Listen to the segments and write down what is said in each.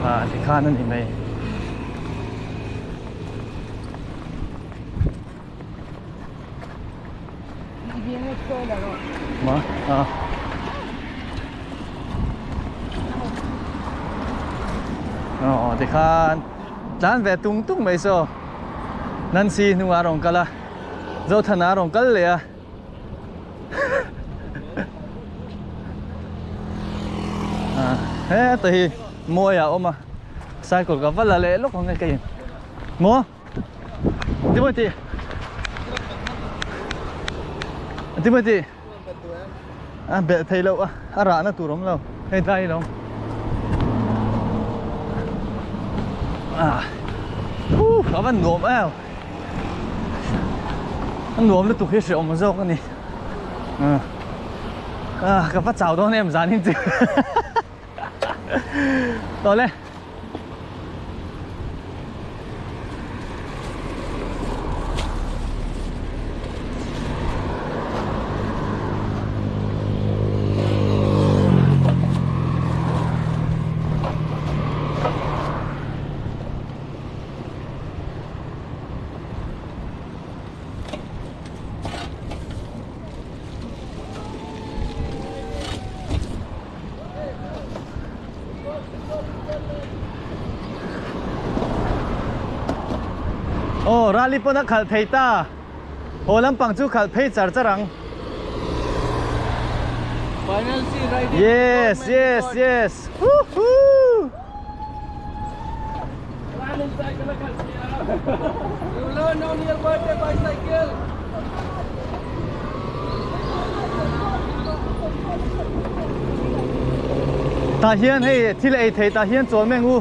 Ah tikhan a ni mai. Ma ah. Aw tikhan tlan ve tung tung mai saw Nancy hnungah a rawn kal a Zothana a rawn kal leh a. Heta hi mawi a awm a cycle ka va la leh lawk ang e kei maw Timothy Timothy a belh thei loh a a rahna tur awm lo hei tlai hi lo a van nuam em A nuam lutuk hi hreawm zawk a ni. Ah, ka va chau dawn em zan in chu. Tawle. Aw rally pawn a khalh thei ta haw lampang chu khalh phei char char ang. Final see riding. Yes yes yes. Woohoo. You learn on your birthday bicycle. Tah hian hei thil ei thei tah hian chawl meng u.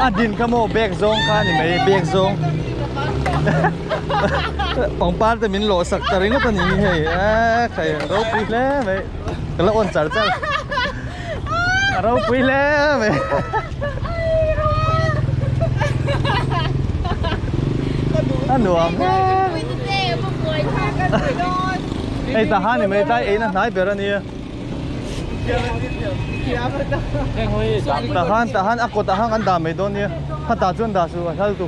A din kha maw bag zawng kha ni mai bag zawng pangpar te min lawh sak ta ringawt a ni hei a khai ropui hle mai ka la on char char a ropui hle mai a nuam hei ta han ni mai tlai eina hnai ber a nia ta han ta han a kawtah han kan dah mai dawn nia khatah chuan dah suh a hral tu.